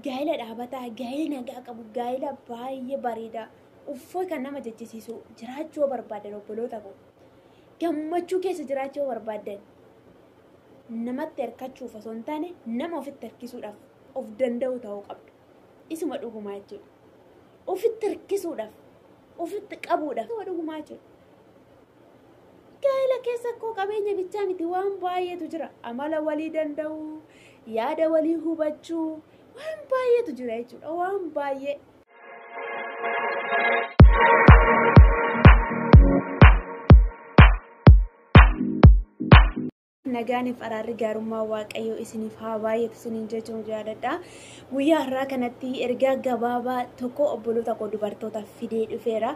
Gaa'ela dhaabataa, gaa'ela nagaa qabu, gaa'ela baay'ee bareedaa, uffata kan nama jechisiisu jiraachuu barbaadan obboloota koo. Gammachuu keessa jiraachuu barbaadan namatti hirkachuuf osoo hin taane nama ofitti hirkisuudhaaf of danda'u ta'uu qabdu. Isuma dhugumaa jechuudha. Ofitti hirkisuudhaaf, ofitti qabuudhaaf isuma dhugumaa jechuudha. Gaa'ela keessa koo qabeenya bichaa miti waan baay'eetu jira. Amala walii danda'uu, yaada walii hubachuu waan baay'eetu jira jechuudha. Waan baay'ee. Nagaaniif araarri gaarummaa Waaqayyoo isiniif haa baay'atu isiniin jechuun jaalladha. Guyyaa har'aa kanatti ergaa gabaabaa tokko obboloota koo dubartootaaf fidee dhufeera.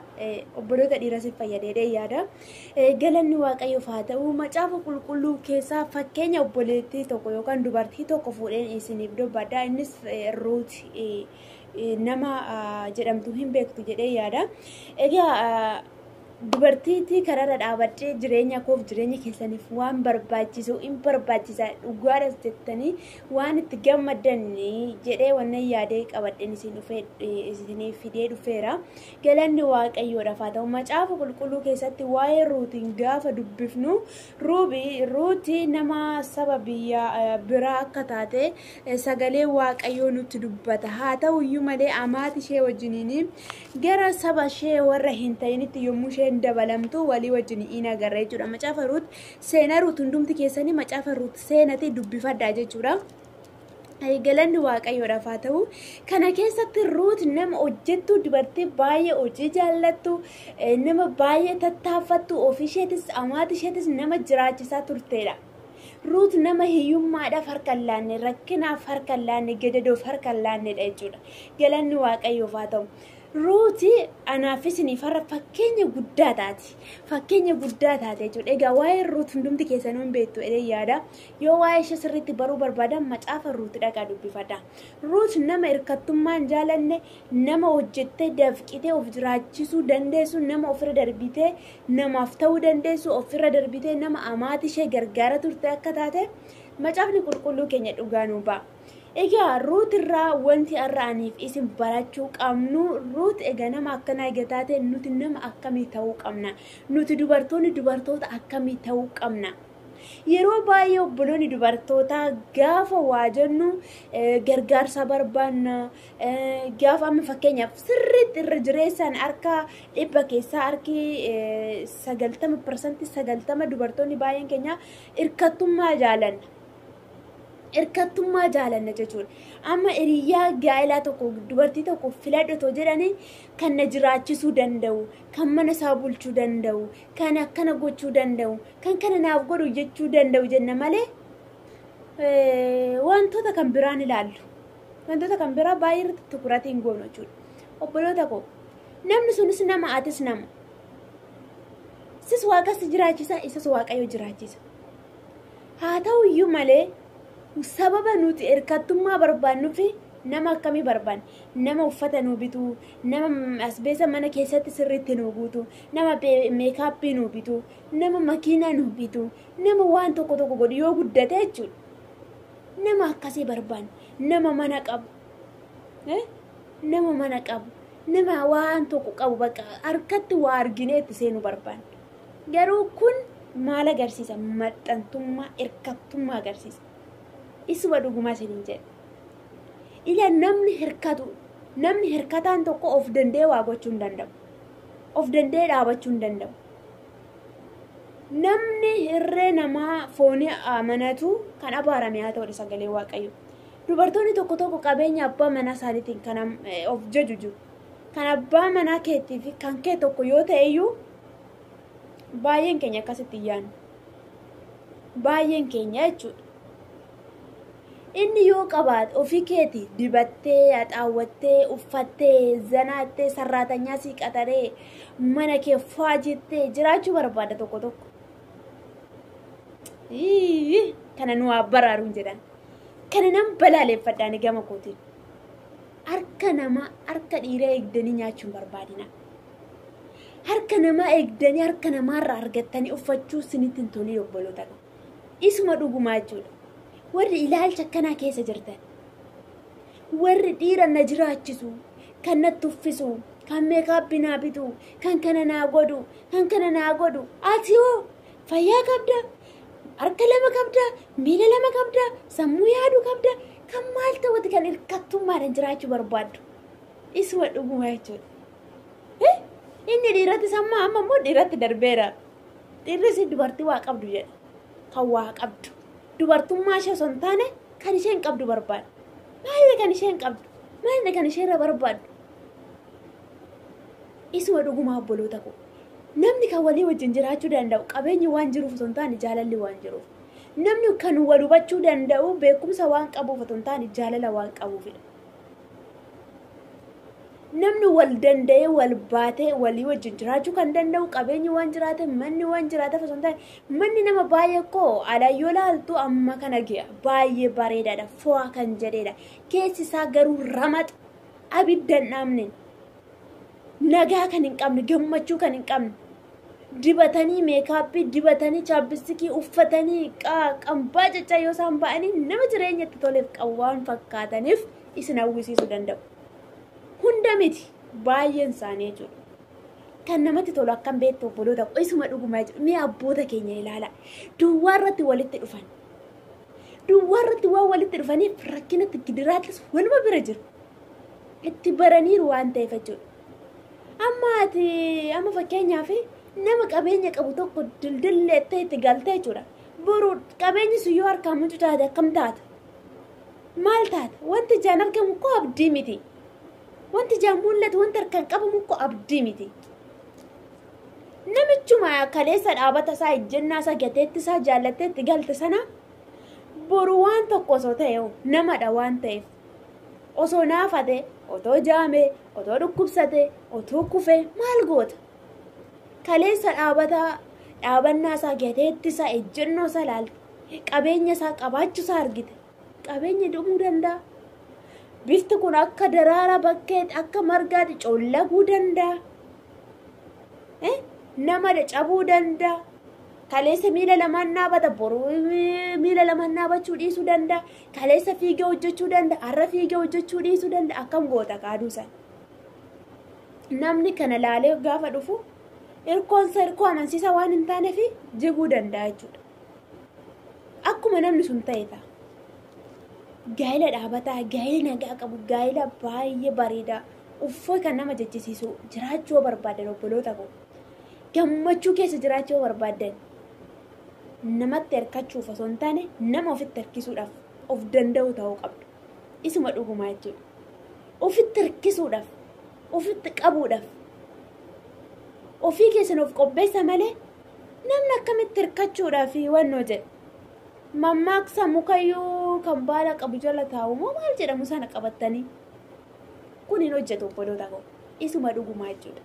Obboloota dhiirasiif fayyadee yaada. Galanni Waaqayyoof haa ta'u. Macaafa qulqulluu keessaa fakkeenya obboleettii tokko yookaan dubartii tokko fuudheen isiniif dubbadha. Innis Ruut nama jedhamtu hin beektu jedhee yaada. Egaa dubartiitii karaarra dhaabadhee jireenya koof jireenya keessaniif waan barbaachisu hin barbaachisa dhugaadhas jettanii waan itti gammaddan jedhee wannan yaadee qabadheen isin fidee dhufeera. Galanni Waaqayyoodhaaf haa ta'u. Macaafa qulqulluu keessatti waa'ee Ruutiin gaafa dubbifnu Ruutii nama saba biyya biraa akka taate sagalee Waaqayyoo nutti dubbata. Haa ta'u iyyuu malee amaati ishee wajjiniin gara saba ishee warra hin ta'initti yommuu ishee dabalamtu walii wajjin in agarra jechuudha. Macaafa Ruut seenaa Ruut hundumti keessanii macaafa Ruut seenatee dubbifadhaa jechuudha. Galanni Waaqayyoodhaaf haa ta'u. Kana keessatti Ruut nama hojjettu, dubartii baay'ee hojii jaallattu, nama baay'ee tattaaffattu, ofiisheetis amaati isheetis nama jiraachisaa turteedha. Ruut nama hiyyummaadhaaf harka hin laanne, rakkinaaf harka hin laanne, gadadoof harka hin laannedha jechuudha. Galanni Waaqayyoof haa ta'u. Ruuti anaaf isiniif har'a fakkeenya guddaa taati. Fakkeenya guddaa taate jechuudha. Egaa waa'ee Ruut hundumti keessanuu hin beektu jedhee yaada. Yoo waa'ee ishee sirriitti baruu barbaadan macaafa Ruut dhaqaa dubbifadha. Ruut nama hirkattummaa hin jaalanne, nama hojjettee dafqitee of jiraachisuu dandeessu, nama ofirra darbitee namaaf ta'uu dandeessu, ofirra darbitee nama amaati ishee gargaara turte akka taate macaafni qulqulluu keenya dhugaa nuu ba'a. Egaa Ruut irraa wanti har'a aniif isin barachuu qabnu, Ruut egaa nama akkanaa egaa taate nuti nama akkamii ta'uu qabna? Nuti dubartoonni dubartoota akkamii ta'uu qabna? Yeroo baay'ee obboloonni dubartootaa gaafa waa jennu gargaarsa barbaanna. Gaafa amma fakkeenyaaf sirriitti irra jireessaan harka 100 keessaa harki 90% 90 dubartoonni baay'een keenya hirkattummaa jaalanna. Hirkattummaa jaalanna jechuudha. Amma hiriyaa gaa'elaa tokko dubartii tokko filadhu otoo jedhanii kan na jiraachisuu danda'u, kan mana isaa bulchuu danda'u, kan akkana gochuu danda'u, kan kana naaf godhu jechuu danda'u jenna malee wantoota kan biraan ilaallu. Wantoota kan biraa baay'ee irratti tukuratii hin goonu jechuudha. Obboloota koo, namni sunis nama, atis nama. Sis Waaqas jiraachisa, isas Waaqayyo jiraachisa. Haa ta'u iyyuu malee sababa nuti hirkattummaa barbaannuuf nama akkamii barbaanna? Nama uffata nuu bitu, nama asbeesa mana keessatti sirriitti nuu guutu, nama meekaappii nuu bitu, nama makiinaa nuu bitu, nama waan tokko tokko godhu yoo guddate jechuudha. Nama akkasii barbaanna. Nama mana qabu. Nama mana qabu. Nama waan tokko qabu bakka harkatti waa arginee itti seenuu barbaanna. Garuu kun maal agarsiisa? Maxxantummaa, hirkattummaa agarsiisa. Isuma dhugumaa isiniin jedha. Ila namni hirkatu, namni hirkataan tokko of danda'ee waa gochuu hin danda'u. Of danda'ee dhaabachuu hin danda'u. Namni hirree namaa foonii amanatu kan abaarame haa ta'udha sagalee Waaqayyo. Dubartoonni tokko tokko qabeenya abbaa manaa isaaniitiin kan of jaju jiru. Kan abbaa manaa keetii fi kan kee tokko yoo ta'e iyyuu baay'een keenya akkasitti yaadnu. Baay'een keenya jechuudha. Inni yoo qabaate ofii keeti dibattee, haxaawwattee, uffattee, zanaattee, sarraatanyaa sii qaxaree, mana kee faajittee jiraachuu barbaada tokko tokko. Kana nu haa baraaruun jedhan. Kana nan balaaleffadhaan gama kootiin. Harka namaa, harka dhiiraa eegdanii nyaachuu hin barbaadina. Harka namaa eegdanii harka namaarraa argattanii uffachuu isinitti hin tolin obboloota. Isuma dhugumaa jechuudha. Warri ilaalcha akkanaa keessa jirtan, Warri dhiira na jiraachisu, kan natti uffisu, kan meekaappii naa bitu, kan kana naa godhu, kan kana naa godhu. Ati hoo fayyaa qabda, harka lama qabda, miila lama qabda, sammuu yaaduu qabda. Kan maal ta'uuti kan hirkattummaadhaan jiraachuu barbaaddu? Isuma dhuguma jechuudha. Inni dhiiratti sammaa amma immoo dhiiratti darbeera. Dhiirris dubartii waa qabdu jedha. Kan waa qabdu. Dubartummaa ishee osoo hin taane kan isheen qabdu barbaada. Maalidha kan isheen qabdu? Maalidha kan isheerra barbaaddu? Isuma dhugumaa obboloota koo. Namni kan walii wajjin jiraachuu danda'u qabeenyi waan jiruuf osoo hin taane jaalalli waan jiruuf. Namni kan wal hubachuu danda'u beekumsa waan qabuuf osoo hin taane jaalala waan qabuufidha. Namni wal danda'ee wal baatee walii wajjin jiraachuu kan danda'u qabeenyi waan jiraate, manni waan jiraateef osoo hin taane, manni nama baay'ee koo alayyoo laaltu amma kana ga'a baay'ee bareedaadha, fo'aa kan jedheedha. Keessi isaa garuu ramaxa, abidda hin dhaabne, nagaa kan hin qabne, gammachuu kan hin qabne. Dibatanii meekaappii dibatanii chaappistikii uffatanii qambaa cacca yoo isaan ba'anii nama jireenya itti toleef qabu waan fakkaataniif isin hawwisiisuu danda'u. Hunda miti, baay'een isaanii jechuudha. Kan namatti tolu akkam beektu obboloota, isuma dhugumaa jechuudha. Mi'a abboota keenya ilaala. Duwwaa irratti walitti dhufan. Duwwaa irratti waan walitti dhufaniif rakkinatti gidiraattis waluma bira jiru. Itti baraniiru waan ta'eef jechuudha. Amma ati amma fakkeenyaaf nama qabeenya qabu tokko dildilleettee itti galtee jechuudha. Boru qabeenyi sun yoo harkaan mucu taate akkam taata? Maal taata? Wanti ijaan argamu koo abdii miti. Wanti ijaan mul'atu, wanti harkaan qabamu koo abdii miti. Namichuma kaleessa dhaabata isaa, ejjennaa isaa, gateetti isaa jaallattee itti galte sana boru waan tokko osoo ta'e, namadha waan ta'eef, osoo naafate, otoo jaame, otoo dhukkubsate, otoo kufe maal goota? Kaleessa dhaabata dhaabannaa isaa, gateetti isaa, ejjennoo isaa ilaalte, qabeenya isaa qabaachuu isaa argite. Qabeenya dhumuu danda'a. Bifti kun akka daraaraa bakkeetti akka margaatti collaguu danda'a. Nama cabuu danda'a. Kaleessa miila lamaan dhaabata, boru miila lamaan dhaabachuu dhiisuu danda'a. Kaleessa fiigee hojjechuu danda'a, har'a fiigee hojjechuu dhiisuu danda'a. Akkam goota kaaduu sana? Namni kana laalee gaafa dhufu hirkoonsa hirkoo amansiisaa waan hin taaneef jiguu danda'a jechuudha. Akkuma namni sun ta'e ta'a. Gaa'ela dhaabataa, gaa'ela nagaa qabu, gaa'ela baay'ee bareedaa, uffata kan nama jechisiisu jiraachuu barbaadan obboloota koo. Gammachuu keessa jiraachuu barbaadan namatti hirkachuuf osoo hin taane nama ofitti hirkisuudhaaf of danda'u ta'uu qabdu. Isuma dhugumaa jechuudha. Ofitti hirkisuudhaaf, ofitti qabuudhaaf, ofii keessan of qopheessa malee namni akkamitti hirkachuudhaaf wannoo jedha. Mammaaksa mukayyuu kan baala qabu jala taa'u moo maal jedhamu sana qabattanii kun hin hojjetu obboloota koo. Isuma dhugumaa jechuudha.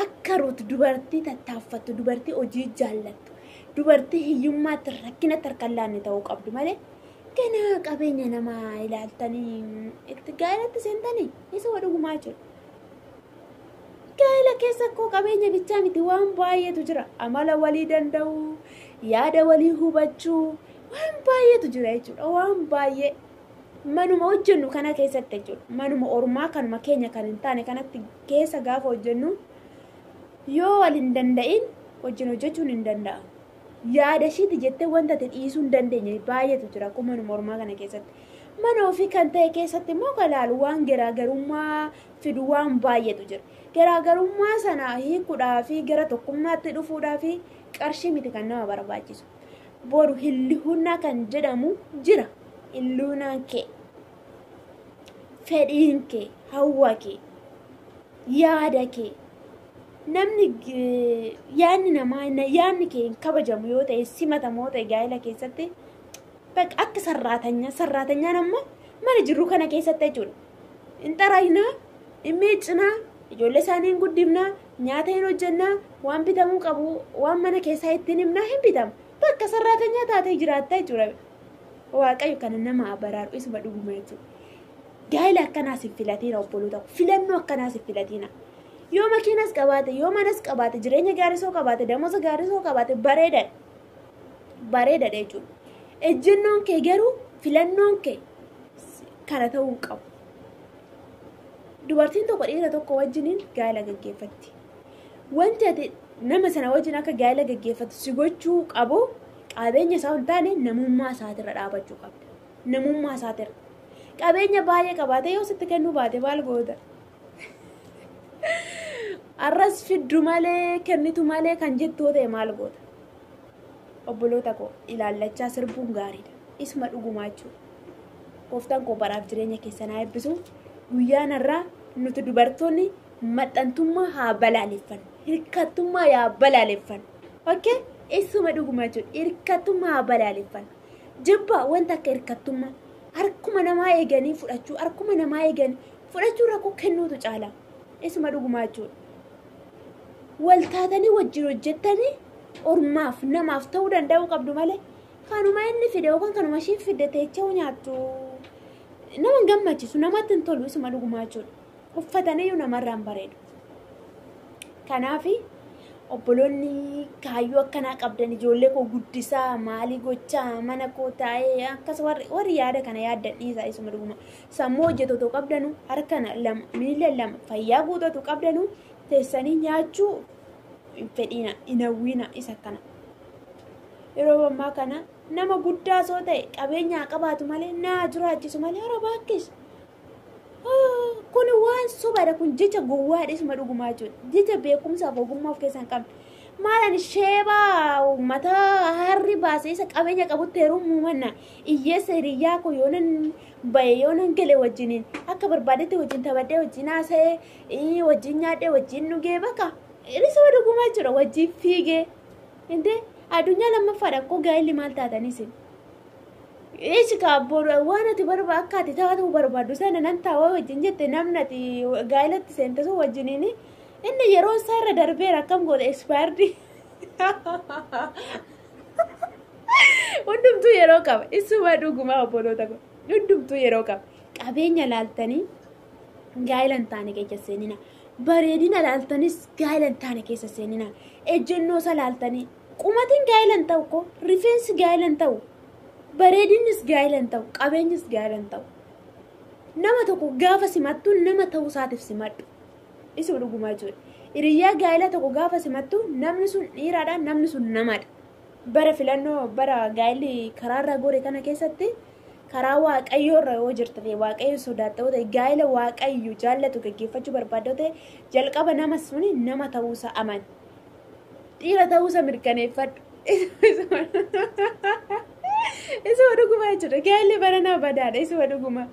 Akka Ruut dubartii tattaaffattu, dubartii hojii jaallattu, dubartii hiyyummaatti rakkinatti harka hin laanne ta'uu qabdu malee ganaa qabeenya namaa ilaaltanii itti gaa'elatti seentanii isuma dhugumaa jechuudha. Gaa'ela keessa koo qabeenya bichaa miti, waan baay'eetu jira. Amala walii danda'uu, yaada walii hubachuu, waan baay'eetu jira jechuudha. Waan baay'ee manuma hojjennu kana keessatti jechuudha. Manuma ormaa kanuma keenya kan hin taane kanatti keessa gaafa hojjennu yoo wal hin danda'in wajjin hojjechuun hin danda'amu. Yaada ishiiti jettee wanta ati dhiisuu hin dandeenye baay'eetu jira akkuma manuma ormaa kana keessatti. Mana ofii kan ta'e keessatti immoo kan ilaalu waan garaagarummaa fidu waan baay'eetu jira. Garaagarummaa sana hiikuudhaa fi gara tokkummaatti dhufuudhaa fi qarshii miti kan nama barbaachisu. Boru hillihunnaa kan jedhamu jira. Hilluunaan kee, fedhiin kee, hawwa kee, yaada kee. Namni yaadni namaa yaadni kee hin kabajamu yoo ta'e, simatamu yoo ta'e gaa'ela keessatti akka sarraatanyaan ammoo mana jirru kana keessatti jechuudha. Hin xaraynaa, hin miiccinaa, ijoollee isaanii hin guddifnaa, nyaata hin hojjennaa, waan bitamuu qabu, waan mana keessaa ittiin himnaa hin bitamu. Bakka sarraatanyaa taatee jiraatta jechuudha. Waaqayyo kana nama baraaru, isuma dhuguma jechuudha. Gaa'ela akkanaas hin filatiina obboloota, filannoo akkanaas hin filatiina. Yoo makiinas qabaate, yoo manas qabaate, jireenya gaarii soo qabaate, damoosa gaarii soo qabaate bareedaadha. Bareedaadha jechuudha. Ejjennoon kee garuu filannoon kee kana ta'uu hin qabu. Dubartiin tokko dhiira tokko wajjiniin gaa'ela gaggeeffatti. Wanti ati nama sana wajjin akka gaa'ela gaggeeffattu si gochuu qabu qabeenya isaa hin taane namummaa isaatirra dhaabachuu qabda. Namummaa isaatirra. Qabeenya baay'ee qabaate yoo sitti kennuu baate maal goota? Arras fiddu malee kennitu malee kan jettu ta'e maal goota? Obboloota koo ilaallachaa sirbuun gaariidha. Isuma dhugumaa jechuudha. Gooftaan koo baraaf jireenya keessan haa eebbisu. Guyyaan har'aa nuti dubartoonni maxxantummaa haa balaaleffannu. Hirkattummaa haa balaaleffannu. Okay? Isuma dhugumaa jechuudha. Hirkattummaa haa balaaleffannu. Jibba wanta akka hirkattummaa harkuma namaa eeganii fudhachuu, harkuma namaa eeganii fudhachuu rakkoo kennuutu caala. Isuma dhugumaa jechuudha. Waltaatanii wajjin hojjettanii ormaaf namaaf ta'uu danda'uu qabdu malee kanuma inni fide yookaan kanuma ishiin fide teecha'uu nyaattu nama hin gammachiisu, namatti hin tolu. Isuma dhugumaa jechuudha. Uffataniyyuu namarraa hin bareedu. Kanaaf obboloonni kaayyoo akkanaa qabdan ijoollee koo guddisaa maalii gochaa mana koo taa'ee akkas warri yaada kana yaaddan dhiisaa. Isuma dhuguma. Sammuu hojjettoota qabdanu, harka lama miila lama fayyaa guutuutu qabdanu teessanii nyaachuu hin fedhiina, hin hawwiina isa kana. Yeroo ammaa kana nama guddaa soo ta'e qabeenya qabaatu malee naa jiraachisu malee hora baakkis. Kun waan sobaadha, kun jecha gowwaadha. Isuma dhugumaa jechuudha. Jecha beekumsaaf ogummaa of keessaa hin qabne. Maalaan sheebaa mataa harri baasee isa qabeenya qabutti heerumuu manna hiyyeessa hiriyyaa koo yoonan bahe yoonan gale wajjiniin akka barbaadetti wajjin taphadhee wajjin haasa'ee wajjin nyaadhee wajjin dhugee bakka isuma dhugumaa jechuudha wajjin fiigee. Intee addunyaa lammaffaadha akkoo gaa'elli maal taatanis. Ishi kaabboon waan ati barbaadu akka ati taatu barbaaddu sana nan taa'aa wajjin jette namni ati gaa'elatti seente sun wajjiniin inni yeroo isaa irra darbeera akkam goota expired. Hundumtuu yeroo qaba. Isuma dhugumaa obboloota koo. Hundumtuu yeroo qaba. Qabeenya laaltanii gaa'ela hin taane keessa seenina. Bareedina laaltanis gaa'ela hin taane keessa seenina. Ejjennoo isa laaltanii qumatiin gaa'ela hin ta'u ko rifeensi gaa'ela hin ta'u. Bareedinnis gaa'ela hin ta'u, qabeenyis gaa'ela hin ta'u. Nama tokko gaafa simattu nama ta'uu isaatiif simadhu. Isuma dhugumaa jechuudha. Hiriyyaa gaa'ela tokko gaafa simattu namni sun dhiiraadha, namni sun namadha. Bara filannoo bara gaa'elli karaarra gore kana keessatti karaa waaqayyoorra yoo jirta ta'e waaqayyo sodaatta ta'e gaa'ela waaqayyo jaallatu gaggeeffachuu barbaadda ta'e jalqaba nama suni nama ta'uusaa amani. Dhiira ta'uusaa mirkaneeffadhu. Isuma dhugumaa jechuudha. Gaa'elli baranaa badaadha. Isuma dhuguma.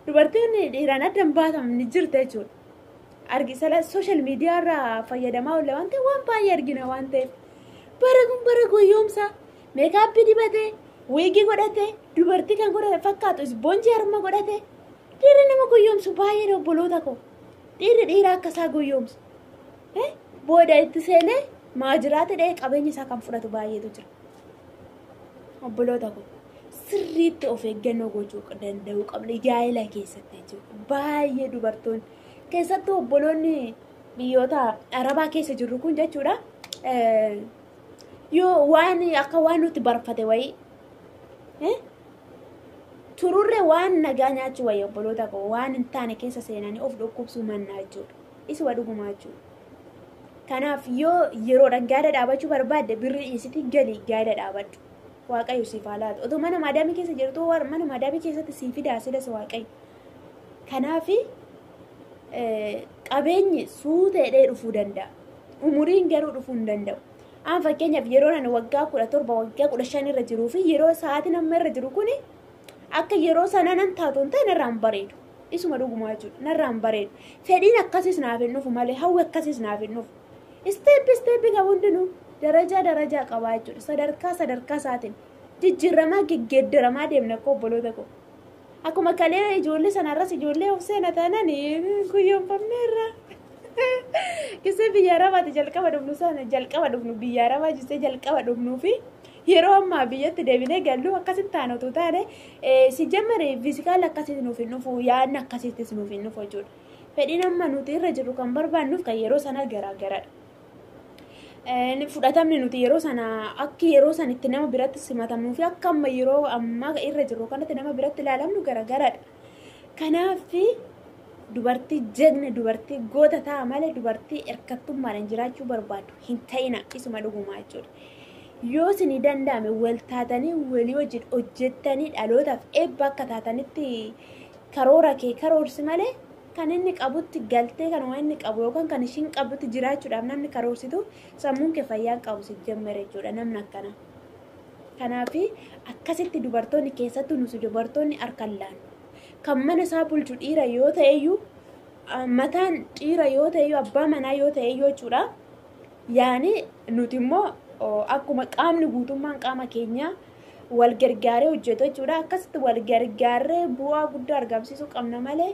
Dubartiin dhiiraan adda hin baatamne jirta jechuudha. Argisala sooshaal miidiyaa irraa fayyadamaa oolla waan ta'eef waan baay'ee argina waan ta'eef. Bara kun bara gowwoomsaa meekaappii dibatee wiigii godhatee dubartii kan godhate fakkaatu ispoonjii harma godhatee dhiirri nama gowwoomsu baay'ee obboloota koo. Dhiirri dhiira akka isaa gowwoomsu. Booda itti seenee maajiraati dhahee qabeenya isaa kan fudhatu baay'eetu jira. Obboloota koo sirriitti of eeggannoo gochuu danda'uu qabna gaa'ela keessatti jechuudha. Baay'ee dubartoonni keessattuu obboloonni biyyoota arabaa keessa jirru kun jechuudha. Yoo waan akka waan nuti barfate wayii tururree waan nagaa nyaachuu wayii obboloota koo waan hin taane keessa seenanii of dhukkubsuu mannaa jechuudha. Isuma dhugumaa jechuudha. Kanaaf yoo yeroodhaan gaa'ela dhaabachuu barbaadde birrii dhiisitii galii gaa'ela dhaabadhu. Waaqayyo siif haa laatu. Otoo mana maadaamii keessa jirtu mana maadaamii keessatti siif fidaa sidas waaqayyo. Kanaaf qabeenyi suuteedhee dhufuu danda'a. Umuriin garuu dhufuu hin danda'u. An fakkeenyaaf yeroo ani waggaa 17 waggaa 15 irra jiruu fi yeroo sa'aatiin amma irra jiru kuni akka yeroo sana nan taatu hin ta'e narraa hin bareedu. Isuma dhugumaa jechuudha. Narraa hin bareedu. Fedhiin akkasiis naaf hin dhufu malee hawwi akkasiis naaf hin dhufu. Isteeppi isteeppi qabu hundinuu darajaa darajaa qabaa jechuudha. Sadarkaa sadarkaa isaatiin jijjiiramaa geggeeddaramaa deemna akka obboloota koo. Akkuma kalee ijoollee sanarras ijoollee of seena taanaan guyyoonfamneerra. Kisee biyya arabaati jalqaba dhufnu sana jalqaba dhufnu biyya arabaa jissee jalqaba dhufnuu fi yeroo ammaa biyyatti deebinee gallu akkasitti taane otoo taane si jammare fiizikaala akkasitti nuuf hin dhufu yaadni akkasittis nuuf hin dhufu jechuudha. Fedhiin amma nuti irra jirru kan barbaannuuf kan yeroo sana garaagaradha. Fudhatamni nuti yeroo sana akka yeroo sanitti nama biratti simatamnuu fi akka amma yeroo ammaa irra jirru kanatti nama biratti ilaalamnu garaagaradha. Kanaaf Dubartii jagna, dubartii goota ta'a malee dubartii hirkattummaadhaan jiraachuu barbaadu hin ta'ina, isuma dhugumaa jechuudha. Yoo isinii danda'ame wal taatanii walii wajjin hojjettanii dhalootaaf eebba akka taatanitti karoora kee karoorsi malee, kan inni qabutti galtee kanuma inni qabu yookaan kan ishiin qabdutti jiraachuudhaaf namni karoorsitu sammuun kee fayyaa qabu si jammere jechuudha namni akkana. Kanaaf akkasitti dubartoonni, keessattuu nuti dubartoonni, harkaan laannu. Kan mana isaa bulchu dhiira yoo ta'eyyuu, mataan dhiira yoo ta'eyyuu, abbaa manaa yoo ta'eyyuu jechuudha. Yaani nuti immoo akkuma qaamni guutummaan qaama keenyaa wal gargaaree hojjetu jechuudha. Akkasitti wal gargaaree bu'aa guddaa argamsiisuu qabna malee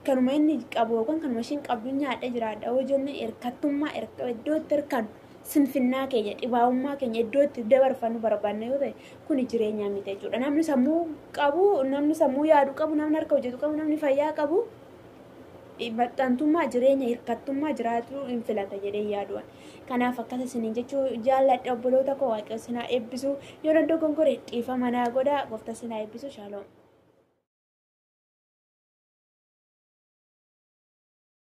kanuma inni qabu yookaan kanuma ishiin qabdu nyaadha jiraadha yoo jenne, hirkattummaa iddoo itti hirkannu, sinfinnaa keenya, dhibaa'ummaa keenya iddoo itti dabarfannu barbaanna yoo ta'e, kuni jireenya miti jechuudha. Namni sammuu qabu, namni sammuu yaadu qabu, namni harka hojjetu qabu, namni fayyaa qabu maxxantummaa jireenya hirkattummaa jiraatu hin filata jedhee yaadu'an. Kanaaf akkas isiniin jechuu jaalladha, obboloota koo. Waaqayyo isin haa eebbisu. Yoo danda'u gongore dhiifama naa godha. Gooftaa isin haa eebbisu. Shaaloom.